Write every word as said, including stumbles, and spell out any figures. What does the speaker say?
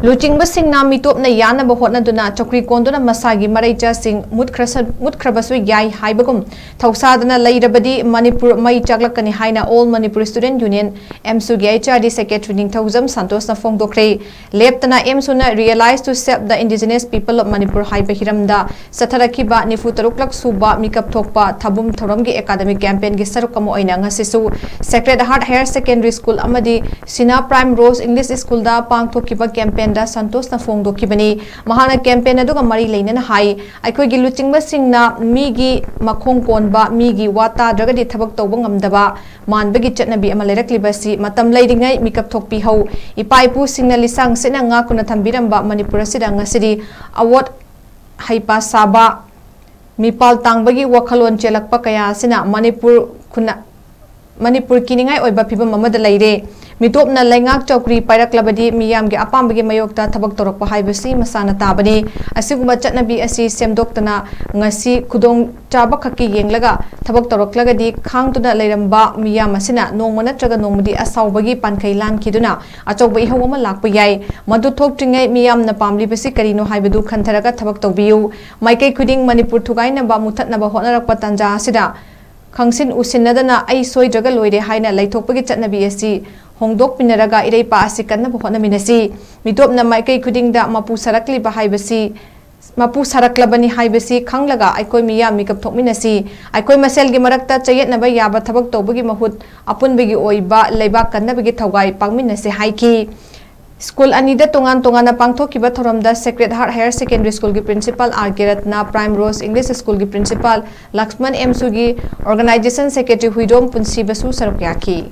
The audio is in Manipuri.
ꯂꯨꯆꯤꯡꯕꯁꯤꯡꯅ ꯃꯤꯇꯣꯞꯅ ꯌꯥꯅꯕ ꯍꯣꯠꯅꯗꯨꯅ ꯆꯧꯀ꯭ꯔꯤ ꯀꯣꯟꯗꯨꯅ ꯃꯁꯥꯒꯤ ꯃꯔꯩꯆꯥꯁꯤꯡ ꯃꯨꯠꯈ꯭ꯔꯁ-, ꯃꯨꯠꯈ꯭ꯔꯕꯁꯨ ꯌꯥꯏ ꯍꯥꯏꯕꯒꯨꯝ ꯊꯧꯁꯥꯗꯅ ꯂꯩꯔꯕꯗꯤ ꯃꯅꯤꯄꯨꯔ ꯃꯩ ꯆꯥꯛꯂꯛꯀꯅꯤ ꯍꯥꯏꯅ All Manipur Student Union, ꯑꯦꯝꯁꯨꯒꯤ H R D secretary Ningthoujam ꯁꯟꯇꯣꯁꯅ ꯐꯣꯡꯗꯣꯛꯈ꯭ꯔꯦ꯫ ꯂꯦꯞꯇꯅ ꯑꯦꯝꯁꯨꯅ Realize to Save the Indigenous People of Manipur ꯍꯥꯏꯕ ꯍꯤꯔꯝꯗ ꯆꯠꯊꯔꯛꯈꯤꯕ ꯅꯤꯐꯨ ꯇꯔꯨꯛꯂꯛ ꯁꯨꯕ ꯃꯤꯀꯞ ꯊꯣꯛꯄ ꯊꯥꯕꯨꯝ ꯊꯧꯔꯝꯒꯤ ꯑꯦꯀꯥꯗꯃꯤꯛ ꯀꯦꯝꯄꯦꯟꯒꯤ ꯁꯔꯨꯛ ꯑꯃ ꯑꯣꯏꯅ ꯉꯁꯤꯁꯨ Sacred Heart Higher Secondary School ꯑꯃꯗꯤ ꯁꯤꯅꯥ ꯄ꯭ꯔꯥꯏꯝ ꯔꯣꯁ ꯏꯪꯂꯤꯁ ꯁ꯭ꯀꯨꯜꯗ ꯄꯥꯡꯊꯣꯛꯈꯤꯕ ꯀꯦꯝꯄꯦꯟꯗ ꯁꯟꯇꯣꯁꯅ ꯐꯣꯡꯗꯣꯛꯈꯤꯕꯅꯤ꯫ ꯃꯍꯥꯛꯅ ꯀꯦꯝꯄꯦꯟ ꯑꯗꯨꯒ ꯃꯔꯤ ꯂꯩꯅꯅ ꯍꯥꯏ, ꯑꯩꯈꯣꯏꯒꯤ ꯂꯨꯆꯤꯡꯕꯁꯤꯡꯅ ꯃꯤꯒꯤ ꯃꯈꯣꯡ ꯀꯣꯟꯕ, ꯃꯤꯒꯤ ꯋꯥ ꯇꯥꯗ꯭ꯔꯒꯗꯤ ꯊꯕꯛ ꯇꯧꯕ ꯉꯝꯗꯕ ꯃꯥꯟꯕꯒꯤ ꯆꯠꯅꯕꯤ ꯑꯃ ꯂꯩꯔꯛꯂꯤꯕ ꯑꯁꯤ ꯃꯇꯝ ꯂꯩꯔꯤꯉꯩ ꯃꯤꯀꯞ ꯊꯣꯛꯄꯤꯍꯧ꯫ ꯏꯄꯥ ꯏꯄꯨꯁꯤꯡꯅ ꯂꯤꯆꯥꯡ ꯁꯤꯠꯅ ꯉꯥꯛꯇꯨꯅ ꯊꯝꯕꯤꯔꯝꯕ ꯃꯅꯤꯄꯨꯔ ꯑꯁꯤꯗ ꯉꯁꯤꯗꯤ ꯑꯋꯣꯠ ꯍꯩꯄꯥ ꯁꯥꯕ, ꯃꯤꯄꯥꯜ ꯇꯥꯡꯕꯒꯤ ꯋꯥꯈꯜꯂꯣꯟ ꯆꯦꯜꯂꯛꯄ ꯀꯌꯥ ꯑꯁꯤꯅ ꯃꯅꯤꯄꯨꯔ ꯈꯨꯟꯅ-, ꯃꯅꯤꯄꯨꯔ ꯀꯤꯅꯤꯡꯉꯥꯏ ꯑꯣꯏꯕ ꯐꯤꯕꯝ ꯑꯃꯗ ꯂꯩꯔꯦ꯫ ꯃꯤꯇꯣꯞꯅ ꯂꯩꯉꯥꯛ ꯆꯧꯀ꯭ꯔꯤ ꯄꯥꯏꯔꯛꯂꯕꯗꯤ ꯃꯤꯌꯥꯝꯒꯤ ꯑꯄꯥꯝꯕꯒꯤ ꯃꯥꯌꯣꯛꯇ ꯊꯕꯛ ꯇꯧꯔꯛꯄ ꯍꯥꯏꯕꯁꯤ ꯃꯁꯥꯅ ꯇꯥꯕꯅꯤ꯫ ꯑꯁꯤꯒꯨꯝꯕ ꯆꯠꯅꯕꯤ ꯑꯁꯤ ꯁꯦꯝꯗꯣꯛꯇꯅ ꯉꯁꯤ ꯈꯨꯗꯣꯡ ꯆꯥꯕ ꯈꯛꯀꯤ ꯌꯦꯡꯂꯒ ꯊꯕꯛ ꯇꯧꯔꯛꯂꯒꯗꯤ ꯈꯥꯡꯗꯨꯅ ꯂꯩꯔꯝꯕ ꯃꯤꯌꯥꯝ ꯑꯁꯤꯅ ꯅꯣꯡꯃ ꯅꯠꯇ꯭ꯔꯒ ꯅꯣꯡꯃꯗꯤ ꯑꯁꯥꯎꯕꯒꯤ ꯄꯥꯟꯈꯩ ꯂꯥꯟꯈꯤꯗꯨꯅ ꯑꯆꯧꯕ ꯏꯍꯧ ꯑꯃ ꯂꯥꯛꯄ ꯌꯥꯏ꯫ ꯃꯗꯨ ꯊꯣꯛꯇ꯭ꯔꯤꯉꯩ ꯃꯤꯌꯥꯝꯅ ꯄꯥꯝꯂꯤꯕꯁꯤ ꯀꯔꯤꯅꯣ ꯍꯥꯏꯕꯗꯨ ꯈꯟꯊꯔꯒ ꯊꯕꯛ ꯇꯧꯕꯤꯌꯨ꯫ ꯃꯥꯏꯀꯩ ꯈꯨꯗꯤꯡ ꯃꯅꯤꯄꯨꯔ ꯊꯨꯒꯥꯏꯅꯕ, ꯃꯨꯊꯠꯅꯕ ꯍꯣꯠꯅꯔꯛꯄ ꯇꯥꯟꯖꯥ ꯑꯁꯤꯗ ꯈꯪꯁꯤꯟ ꯎꯁꯤꯟꯅꯗꯅ ꯑꯩ ꯁꯣꯏꯗ꯭ꯔꯒ ꯂꯣꯏꯔꯦ ꯍꯥꯏꯅ ꯂꯩꯊꯣꯛꯄꯒꯤ ꯆꯠꯅꯕꯤ ꯑꯁꯤ ꯍꯣꯡꯗꯣꯛꯄꯤꯅꯔꯒ ꯏꯔꯩꯄꯥꯛ ꯑꯁꯤ ꯀꯟꯅꯕ ꯍꯣꯠꯅꯃꯤꯟꯅꯁꯤ꯫ ꯃꯤꯇꯣꯞꯅ ꯃꯥꯏꯀꯩ ꯈꯨꯗꯤꯡꯗ ꯃꯄꯨ ꯁꯥꯔꯛꯂꯤꯕ ꯍꯥꯏꯕꯁꯤ, ꯃꯄꯨ ꯁꯥꯔꯛꯂꯕꯅꯤ ꯍꯥꯏꯕꯁꯤ ꯈꯪꯂꯒ ꯑꯩꯈꯣꯏ ꯃꯤꯌꯥꯝ ꯃꯤꯀꯞ ꯊꯣꯛꯃꯤꯟꯅꯁꯤ꯫ ꯑꯩꯈꯣꯏ ꯃꯁꯦꯜꯒꯤ ꯃꯔꯛꯇ ꯆꯌꯦꯠꯅꯕ ꯌꯥꯕ ꯊꯕꯛ ꯇꯧꯕꯒꯤ ꯃꯍꯨꯠ ꯑꯄꯨꯟꯕꯒꯤ ꯑꯣꯏꯕ ꯂꯩꯕꯥꯛ ꯀꯟꯅꯕꯒꯤ ꯊꯧꯒꯥꯏ ꯄꯥꯡꯃꯤꯟꯅꯁꯤ ꯍꯥꯏꯈꯤ꯫ ꯁ꯭ꯀꯨꯜ ꯑꯅꯤꯗ ꯇꯣꯉꯥꯟ ꯇꯣꯉꯥꯟꯅ ꯄꯥꯡꯊꯣꯛꯈꯤꯕ ꯊꯧꯔꯝꯗ Sacred Heart Higher Secondary School ꯒꯤ principal ꯑꯥꯔ ꯀꯦ ꯔꯠꯅ, Prime Rose English School ꯒꯤ principal ꯂꯛꯁꯃꯟ, ꯑꯦꯝꯁꯨꯒꯤ organization secretary ꯍꯨꯏꯗ꯭ꯔꯣꯝ ꯄꯨꯟꯁꯤꯕꯁꯨ ꯁꯔꯨꯛ ꯌꯥꯈꯤ꯫